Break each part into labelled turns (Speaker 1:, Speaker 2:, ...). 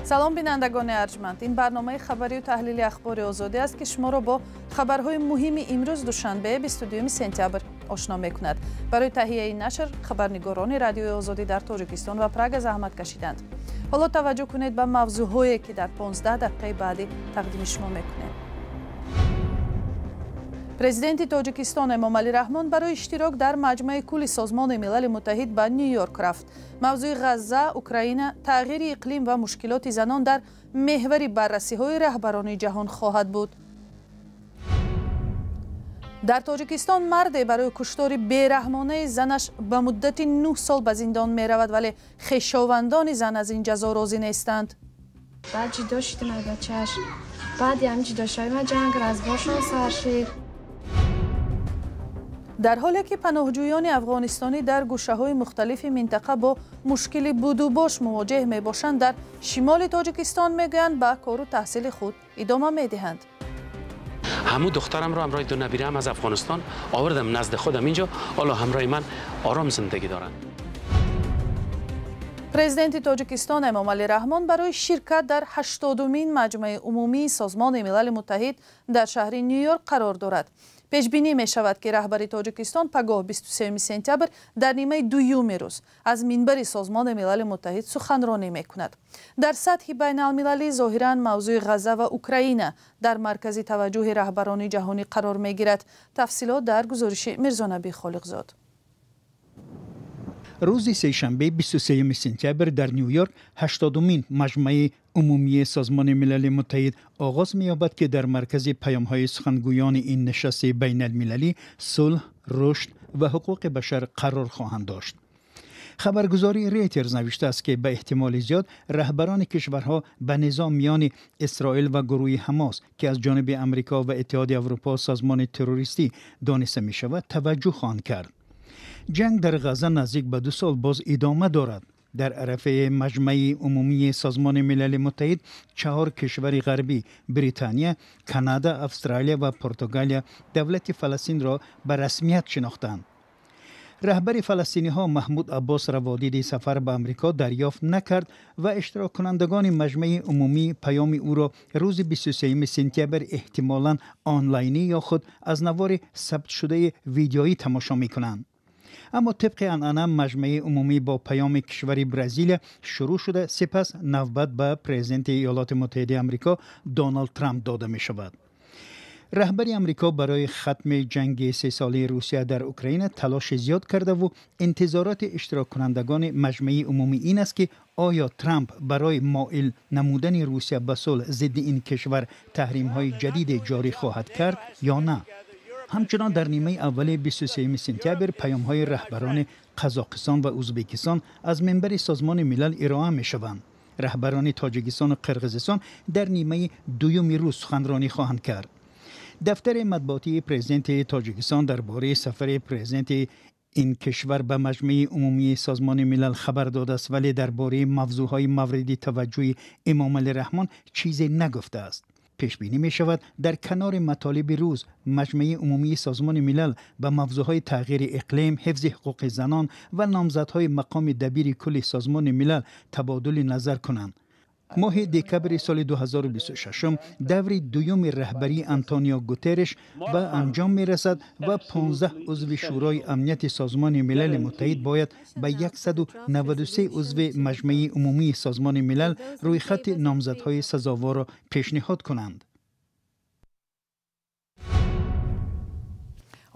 Speaker 1: Салом, бинандагони арҷманд. Ин барномаи хабарию таҳлили Ахбори Озодӣ аст, ки шуморо бо хабарҳои муҳими имрӯз, душанбе, 22 сентябр, ошно мекунад. Барои таҳияи нашр хабарнигорони Радиои Озодӣ дар Тоҷикистон ва Прага заҳмат кашиданд. Ҳоло таваҷҷӯҳ кунед ба мавзӯъҳое, ки дар 15 дақиқаи баъдӣ тақдими шумо мекунем. Президенти Тоҷикистон Эмомалӣ Раҳмон барои иштирок дар Маҷмаи кулли Созмони Милали Муттаҳид ба Ню-Йорк рафт. Мавзӯи Ғазза, Украина, тағйири иқлим ва мушкилоти занон дар меҳвари баррасиҳои раҳбарони ҷаҳон хоҳад буд. Дар Тоҷикистон марде барои куштори бераҳмонаи занаш ба муддати 9 сол ба зиндон меравад, вале хешовандони зан аз ин ҷазо розӣ нестанд.
Speaker 2: Баъд ҷудо шудем аз бачааш. Баъди ҳамин ҷудошавӣ ман ҷанг разборшон сар шид.
Speaker 1: Дар ҳоле ки паноҳҷӯёни афғонистонӣ дар гӯшаҳои мухталифи минтақа бо мушкили будубош мувоҷеҳ мебошанд, дар шимоли Тоҷикистон мегӯянд, ба кору таҳсили худ идома медиҳанд.
Speaker 3: Ҳамун духтарамро ҳамроҳи ду набираам аз Афғонистон овардам назди худам инҷо. Ҳоло ҳамроҳи ман ором зиндагӣ доранд.
Speaker 1: Президенти Тоҷикистон Эмомалӣ Раҳмон барои ширкат дар 80-умин Маҷмаи умумии Созмони Милали Муттаҳид дар шаҳри Ню-Йорк қарор дорад. Пешбинӣ мешавад, ки раҳбари Тоҷикистон пагоҳ, 23 сентябр, дар нимаи дуюми рӯз аз минбари Созмони Милали Муттаҳид суханронӣ мекунад. Дар сатҳи байналмилалӣ зоҳиран мавзӯи Ғазза ва Украина дар маркази таваҷҷӯҳи раҳбарони ҷаҳонӣ қарор мегирад. Тафсилот дар гузориши Мирзонабӣ Холиқзод.
Speaker 4: Рӯзи сешанбе, 23 сентябр, дар Ню-Йорк 80-умин Маҷмаи умумии Созмони Милали Муттаҳид оғоз меёбад, ки дар маркази паёмҳои сухангӯёни ин нишасти байналмилалӣ сулҳ, рушд ва ҳуқуқи башар қарор хоҳанд дошт. Хабаргузории Рейтерз навиштааст, ки ба эҳтимоли зиёд раҳбарони кишварҳо ба низоъ миёни Исроил ва гурӯҳи Ҳамос, ки аз ҷониби Амрико ва Иттиҳоди Аврупо созмони террористӣ дониста мешавад, таваҷҷӯҳ хоҳанд кард. Ҷанг дар Ғазза наздик ба 2 сол боз идома дорад. Дар арафаи Маҷмаи умумии Созмони Милали Муттаҳид чаҳор кишвари ғарбӣ — Британия, Канада, Австралия ва Португалия — давлати Фаластинро ба расмият шинохтанд. Раҳбари фаластиниҳо Маҳмуд Аббос раводиди сафар ба Амрико дарёфт накард ва иштироккунандагони Маҷмаи умумӣ паёми ӯро рӯзи 23 сентябр эҳтимолан онлайнӣ ё худ аз навори сабтшудаи видеоӣ тамошо мекунанд. Аммо тибқи анъана Маҷмаи умумӣ бо паёми кишвари Бразилия шурӯъ шуда, сипас навбат ба президенти Иёлоти Муттаҳидаи Амрико Доналд Трамп дода мешавад. Раҳбари Амрико барои хатми ҷанги сесолаи Русия дар Украина талоши зиёд кардаву интизороти иштироккунандагони Маҷмаи умумӣ ин аст, ки оё Трамп барои моил намудани Русия ба сулҳ зидди ин кишвар таҳримҳои ҷадиде ҷорӣ хоҳад кард ё на. Ҳамчунон дар нимаи аввали 23 сентябр паёмҳои раҳбарони Қазоқистон ва Ӯзбекистон аз минбари Созмони Милал ироа мешаванд. Раҳбарони Тоҷикистону Қирғизистон дар нимаи дуюми рӯз суханронӣ хоҳанд кард. Дафтари матбуотии президенти Тоҷикистон дар бораи сафари президенти ин кишвар ба Маҷмаи умумии Созмони Милал хабар додааст, вале дар бораи мавзӯъҳои мавриди таваҷҷӯҳи Эмомалӣ Раҳмон чизе нагуфтааст. Пешбинӣ мешавад, дар канори матолиби рӯз Маҷмаи умумии Созмони Милал ба мавзӯъҳои тағйири иқлим, ҳифзи ҳуқуқи занон ва номзадҳои мақоми дабири кулли Созмони Милал табодули назар кунанд. Моҳи декабри соли 2026 даври дуюми раҳбарии Антонио Гутерреш ба анҷом мерасад ва 15 узви Шӯрои Амнияти Созмони Милали Муттаҳид бояд ба 193 узви Маҷмаи умумии Созмони Милал рӯйхати номзадҳои сазоворро пешниҳод кунанд.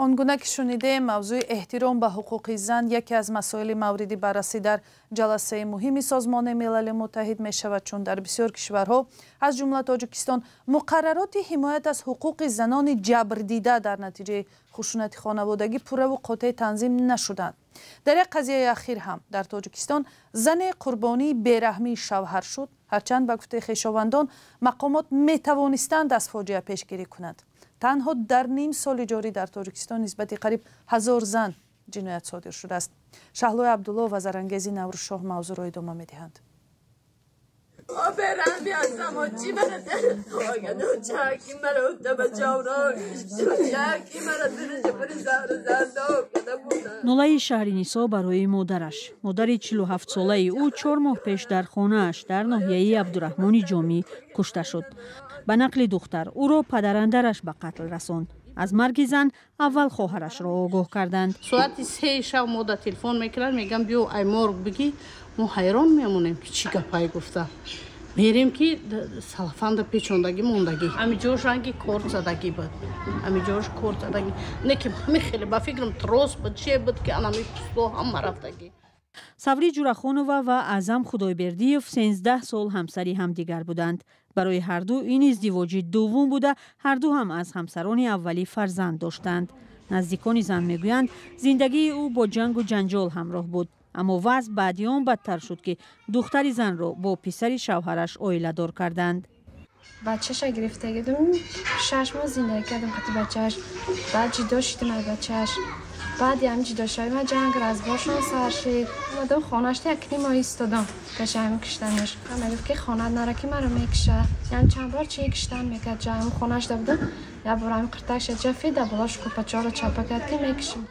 Speaker 1: Он гуна ки шунидем, мавзӯи эҳтиром ба ҳуқуқи зан яке аз масоили мавриди баррасӣ дар ҷаласаи муҳими Созмони Милали Муттаҳид мешавад, чун дар бисёр кишварҳо, аз ҷумла Тоҷикистон, муқаррароти ҳимоят аз ҳуқуқи занони ҷабрдида дар натиҷаи хушунати хонаводагӣ пурраву қотеъ танзим нашуданд. Дар як қазияи ахир ҳам дар Тоҷикистон зане қурбонии бераҳмии шавҳар шуд, ҳарчанд ба гуфтаи хешовандон мақомот метавонистанд аз фоҷиа пешгирӣ кунанд. Танҳо дар ним соли ҷорӣ дар Тоҷикистон нисбати қариб 1000 зан ҷиноят содир шудааст. Шаҳлои Абдулло ва Зарангези Наврӯзшоҳ мавзӯъро идома медиҳанд.
Speaker 5: Нолаи шаҳри Нисо барои модараш. Модари 47-солаи ӯ 4 моҳ пеш дар хонааш дар ноҳияи Абдураҳмони Ҷомӣ кушта шуд. Ба нақли духтар, ӯро падарандараш ба қатл расонд. Аз марги зан аввал хоҳарашро огоҳ карданд.
Speaker 6: Соати 3 шаб мо да телефон мекунанд, мегӯям биё ай морг бигӣ. Мо ҳайрон мемонем, ки чӣ гапае гуфта. Мерем, ки салафанда печондагӣ мондагӣ. Ҳамиҷош ранги корт задагӣ буд. Ҳамиҷош корт задагӣ. Не ки ҳами хеле ба фикрам трос буд, че буд, ки анами пусто ҳама рафтагӣ.
Speaker 5: Саври Ҷурахонова ва Аъзам Худойбердиев 13 сол ҳамсари ҳамдигар буданд. Барои ҳарду ин издивоҷи дуввум буда, ҳарду ҳам аз ҳамсарони аввалӣ фарзанд доштанд. Наздикони зан мегӯянд, зиндагии ӯ бо ҷангу ҷанҷол ҳамроҳ буд. Аммо вазъ баъди он бадтар шуд, ки духтари занро бо писари шавҳараш оиладор карданд.
Speaker 2: Бачаша гирифта гирдум, 6 моҳ зиндагӣ кардам қати бачааш. Баъд ҷудо шудем аз бачааш. Баъди ҳам ҷудошавӣ ман ҷанг разборшон сар шид. Омадам хонаашда як ним моҳ истодам пеши ҳамин киштанаш. Мегуфт, ки хонат нара, ки маро мекиша. Яъне чанд бор чи киштан мекард. Ҷа ҳамин хонаашда будам, як бор ҳамин қиртакша ҷафид, дар болош кӯрпачаҳоро чапа кард, ки мекишим.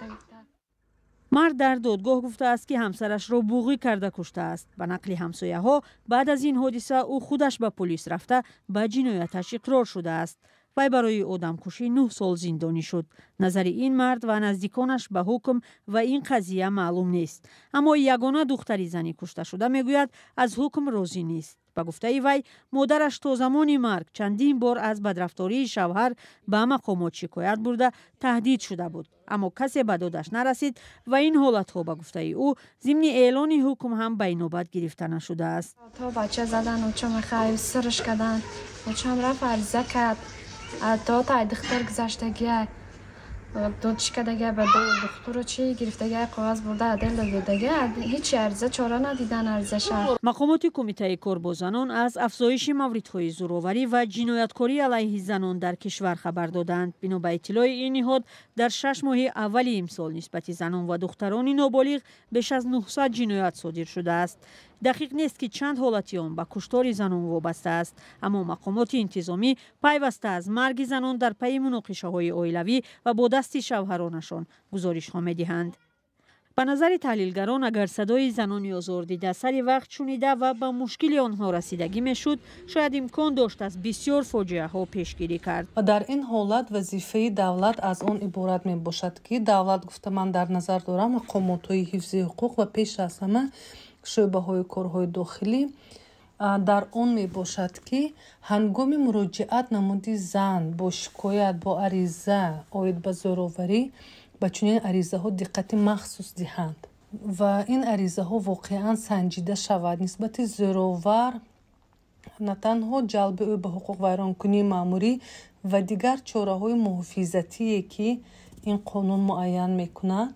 Speaker 5: Мард дар додгоҳ гуфтааст, ки ҳамсарашро буғӣ карда куштааст. Ба нақли ҳамсояҳо, баъд аз ин ҳодиса ӯ худаш ба полис рафта, ба ҷинояташ иқрор шудааст. Вай барои одамкушӣ 9 сол зиндонӣ шуд. Назари ин мард ва наздиконаш ба ҳукм ва ин қазия маълум нест. Аммо ягона духтари зани кушташуда мегӯяд, аз ҳукм розӣ нест. Ба гуфтаи вай, модараш то замони марг чандин бор аз бадрафтории шавҳар ба мақомот шикоят бурда, таҳдид шуда буд. Аммо касе ба додаш нарасид ва ин ҳолатҳо, ба гуфтаи ӯ, зимни эълони ҳукм ҳам ба инобат гирифта нашудааст.
Speaker 2: То бача задан, очам хай сирш кардан, очам рафт ариза кард. То тай духтар гузаштагия, додшикадагия, ба духтуру чи гирифтагия, коғаз бурда адел додагия, ҳеҷ ариза чора надидан аризаша.
Speaker 5: Мақомоти Кумитаи кор бо занон аз афзоиши мавридҳои зӯроварӣ ва ҷинояткорӣ алайҳи занон дар кишвар хабар доданд. Бино ба иттилои ин ниҳод, дар 6 моҳи аввали имсол нисбати занон ва духтарони ноболиғ беш аз 900 ҷиноят содир шудааст. Дақиқ нест, ки чанд ҳолати он ба куштори занон вобаста аст, аммо мақомоти интизомӣ пайваста аз марги занон дар пайи муноқишаҳои оилавӣ ва бо дасти шавҳаронашон гузоришҳо медиҳанд. Ба назари таҳлилгарон, агар садои занони озордида сари вақт шунида ва ба мушкили онҳо расидагӣ мешуд, шояд имкон дошт аз бисёр фоҷиаҳо пешгирӣ кард.
Speaker 7: Дар ин ҳолат вазифаи давлат аз он иборат мебошад, ки давлат гуфта ман дар назар дорам мақомотҳои ҳифзи ҳуқуқ ва пеш аз ҳама шӯъбаҳои корҳои дохилӣ, дар он мебошад, ки ҳангоми муроҷиат намуди зан бо шикоят, бо ариза оид ба зӯроварӣ, ба чунин аризаҳо диққати махсус диҳанд ва ин аризаҳо воқеан санҷида шавад. Нисбати зӯровар на танҳо ҷалби ӯ ба ҳуқуқвайронкунии маъмурӣ ва дигар чораҳои муҳофизатие, ки ин қонун муайян мекунад,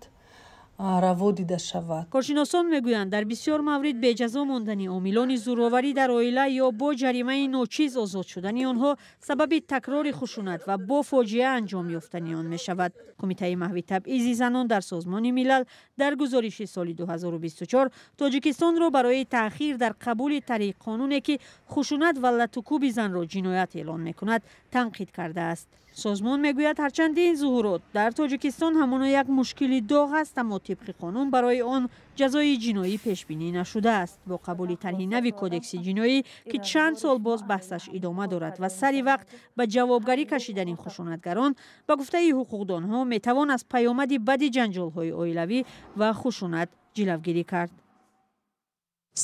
Speaker 7: раво дида шавад.
Speaker 5: Коршиносон мегӯянд, дар бисёр маврид беҷазо мондани омилони зӯроварӣ дар оила ё бо ҷаримаи ночиз озод шудани онҳо сабаби такрори хушунат ва бо фоҷиа анҷом ёфтани он мешавад. Кумитаи маҳви табъизи занон дар Созмони Милал дар гузориши соли 2024 Тоҷикистонро барои таъхир дар қабули тарҳи қонуне, ки хушунат ва латукӯби занро ҷиноят эълон мекунад, танқид кардааст. Созмон мегӯяд, ҳарчанд ин зуҳурот дар Тоҷикистон ҳамоно як мушкили доғ аст, аммо тибқи қонун барои он ҷазои ҷиноӣ пешбинӣ нашудааст. Бо қабули тарҳи нави кодекси ҷиноӣ, ки чанд сол боз баҳсаш идома дорад, ва сари вақт ба ҷавобгарӣ кашидани хушунатгарон, ба гуфтаи ҳуқуқдонҳо, метавон аз паёмади бади ҷанҷолҳои оилавӣ ва хушунат ҷилавгирӣ кард.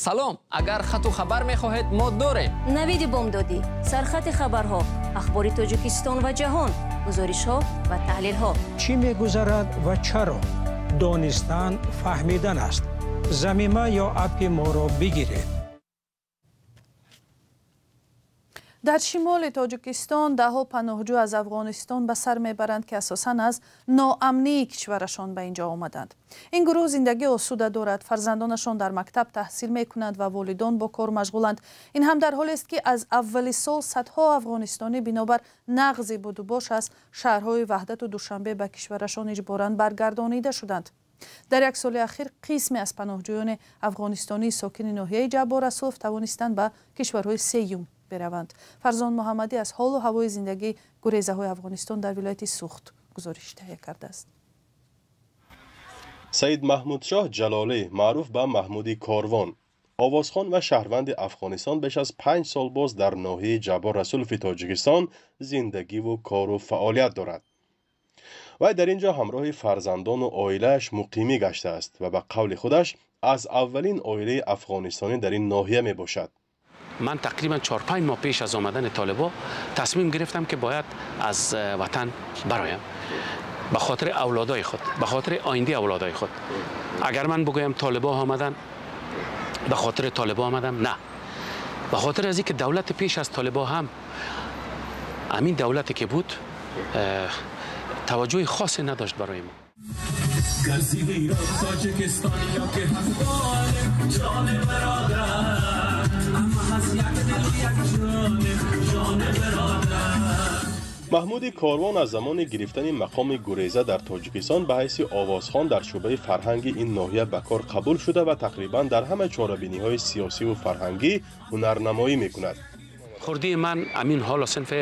Speaker 8: Салом, агар хату хабар мехоҳед, мо дорем.
Speaker 9: Навиди бомдодӣ, сархати хабарҳо, ахбори Тоҷикистон ва ҷаҳон, гузоришҳо ва таҳлилҳо.
Speaker 10: Чӣ мегузарад ва чаро? Донистан фаҳмидан аст. Замима ё аппи моро бигиред.
Speaker 1: Дар шимоли Тоҷикистон даҳҳо паноҳҷӯ аз Афғонистон ба сар мебаранд, ки асосан аз ноамнии кишварашон ба инҷо омаданд. Ин гурӯҳ зиндагии осуда дорад, фарзандонашон дар мактаб таҳсил мекунанд ва волидон бо кор машғуланд. Ин ҳам дар ҳолест, ки аз аввали сол садҳо афғонистонӣ бинобар нағзи будубош аз шаҳрҳои Ваҳдату Душанбе ба кишварашон иҷборан баргардонида шуданд. Дар як соли ахир қисме аз паноҳҷӯёни афғонистонии сокини ноҳияи Ҷаббор Расулов тавонистанд ба кишварҳои сеюм бираванд. Фарзон Муҳаммадӣ аз ҳолу ҳавои зиндагии гурезаҳои Афғонистон дар вилояти Сухт гузориш таҳия кардааст.
Speaker 11: Саид Маҳмудшоҳ Ҷалолӣ, маъруф ба Маҳмуди Корвон, овозхон ва шаҳрванди Афғонистон, беш аз 5 сол боз дар ноҳияи Ҷаббор Расулови Тоҷикистон зиндагиву кору фаъолият дорад. Вай дар ин ҷо ҳамроҳи фарзандону оилааш муқимӣ гаштааст ва ба қавли худаш аз аввалин оилаи афғонистонӣ дар ин ноҳия мебошад.
Speaker 3: Ман тақрибан 4-5 моҳ пеш аз омадани толибо тасмим гирифтам, ки бояд аз ватан бароям, ба хотири авлодои худ, ба хотири оиндаи авлодои худ. Агар ман бигӯям толибо омадан, ба хотири толибо омадам, на, ба хотир аз инки давлат пеш аз толибо ҳам ҳамин давлате ки буд таваҷҷӯҳи хосе надошт барои мо.
Speaker 11: Маҳмуди Корвон аз замони гирифтани мақоми гуреза дар Тоҷикистон ба ҳайси овозхон дар шӯъбаи фарҳанги ин ноҳия ба кор қабул шуда ва тақрибан дар ҳама чорабиниҳои сиёсиву фарҳангӣ ҳунарнамоӣ мекунад.
Speaker 3: Хурдии ман амин ҳоло синфи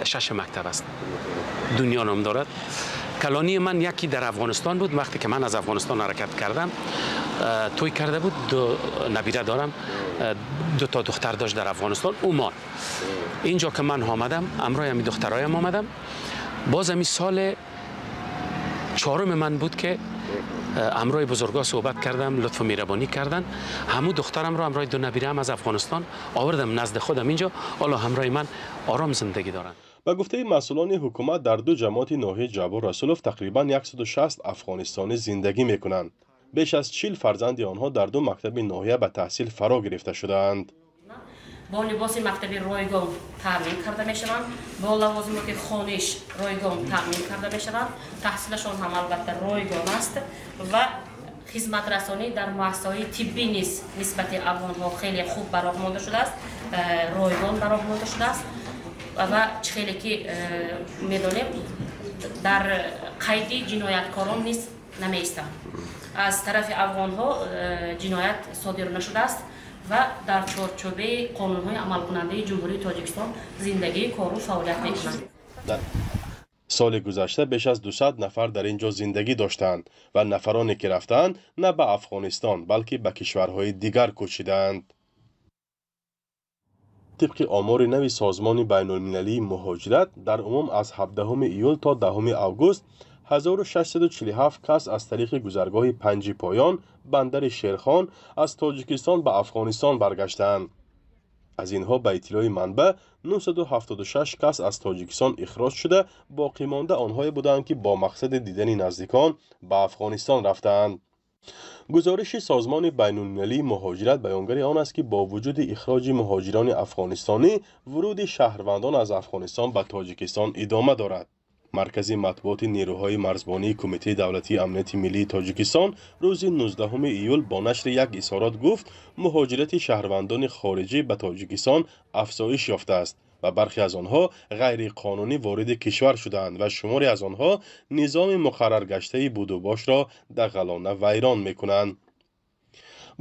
Speaker 3: шаши мактаб аст, дунё ном дорад. Калонии ман яке дар Афғонистон буд. Вақте ки ман аз Афғонистон ҳаракат кардам, тӯй карда буд, ду набира дорам, ду та духтар дошт дар Афғонистон, ӯ мон. Инҷо ки ман омадам, ҳамроҳи ҳамин духтароям омадам. Боз ҳамин соли чорум ман буд, ки ҳамроҳи бузургҳо суҳбат кардам, лутфу меҳрабонӣ карданд. Ҳамун духтарамро ҳамроҳи ду набираам аз Афғонистон овардам назди худам инҷо. Ҳоло ҳамроҳи ман ором зиндагӣ доранд.
Speaker 11: Ба гуфтаи масъулони ҳукумат, дар ду ҷамоати ноҳияи Ҷаббор Расулов тақрибан 160 афғонистонӣ зиндагӣ мекунанд. Беш аз 40 фарзанди онҳо дар ду мактаби ноҳия ба таҳсил фаро гирифта шудаанд.
Speaker 12: Бо либоси мактаби ройгон таъмин карда мешаванд, бо лавозимоти хониш ройгон таъмин карда мешаванд. Таҳсилашон ҳам албатта ройгон аст ва хизматрасонӣ дар муассисаҳои тиббӣ низ нисбати афғонҳо хеле хуб ба роҳ монда шудааст, ройгон ба роҳ монда шудааст ва чӣ хеле ки медонем, дар қайди ҷинояткорон низ намеистанд. Аз тарафи афғонҳо ҷиноят содир нашудааст ва дар чорчӯбаи қонунҳои амалкунандаи Ҷумҳурии Тоҷикистон зиндагӣ, кору фаъолият мекунанд.
Speaker 11: Соли гузашта беш аз 200 нафар дар ин ҷо зиндагӣ доштанд ва нафароне ки рафтаанд, на ба Афғонистон, балки ба кишварҳои дигар кӯчидаанд. Тибқи омори нави Созмони байнулмилалии муҳоҷират, дар умум аз 17 июл то 10 август 1647 кас аз тариқи гузаргоҳи Панҷи Поён, бандари Шерхон, аз Тоҷикистон ба Афғонистон баргаштаанд. Аз инҳо, ба иттилои манбаъ, 976 кас аз Тоҷикистон ихроҷ шуда, боқимонда онҳое буданд, ки бо мақсади дидани наздикон ба Афғонистон рафтаанд. Гузориши Созмони байнулмилалии муҳоҷират баёнгари он аст, ки бо вуҷуди ихроҷи муҳоҷирони афғонистонӣ, вуруди шаҳрвандон аз Афғонистон ба Тоҷикистон идома дорад. Маркази матбуоти нерӯҳои марзбонии Кумитаи давлатии амнияти миллии Тоҷикистон рӯзи 19 июл бо нашри як изҳорот гуфт, муҳоҷирати шаҳрвандони хориҷӣ ба Тоҷикистон афзоиш ёфтааст ва бархе аз онҳо ғайриқонунӣ вориди кишвар шудаанд ва шуморе аз онҳо низоми муқарраргаштаи будубошро дағалона вайрон мекунанд.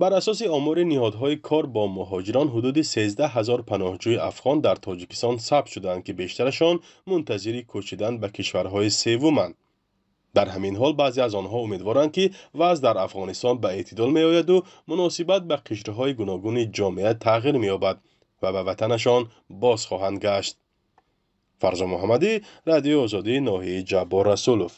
Speaker 11: Бар асоси омори ниҳодҳои кор бо муҳоҷирон, ҳудуди 13 ҳазор паноҳҷӯи афғон дар Тоҷикистон сабт шудаанд, ки бештарашон мунтазири кӯчидан ба кишварҳои севуманд. Дар ҳамин ҳол баъзе аз онҳо умедворанд, ки вазъ дар Афғонистон ба эътидол меояду муносибат ба қишрҳои гуногуни ҷомеа тағйир меёбад ва ба ватанашон боз хоҳанд гашт. Фарзон Муҳаммадӣ, Радиои Озодӣ, ноҳияи Ҷаббор Расулов.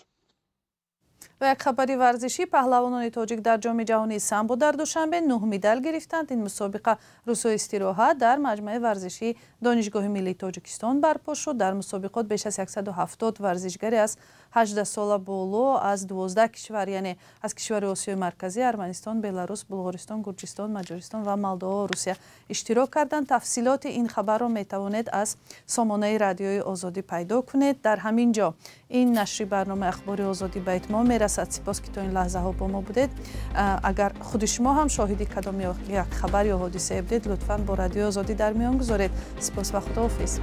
Speaker 1: Ва як хабари варзишӣ: паҳлавонони тоҷик дар Ҷоми ҷаҳонии самбо дар Душанбе нӯҳ медал гирифтанд. Ин мусобиқа рӯзҳои истироҳат дар маҷмӯаи варзишии Донишгоҳи миллии Тоҷикистон барпо шуд. Дар мусобиқот беш аз 170 варзишгаре аз 18 сола боло аз 12 кишвар, яъне аз кишвари Осиёи Марказӣ, Арманистон, Беларус, Булғористон, Гурҷистон, Маҷористон ва Молдова, Русия иштирок карданд. Тафсилоти ин хабарро метавонед аз сомонаи Радиои Озодӣ пайдо кунед. Дар ҳамин ҷо ин нашри барномаи Ахбори Озодӣ ба итмом мерасад. Сипос, ки то ин лаҳзаҳо бо мо будед. Агар худи шумо ҳам шоҳиди кадом як хабар ё ҳодисае будед, лутфан бо Радиои Озодӣ дар миён гузоред. Сипос ва худоҳофиз.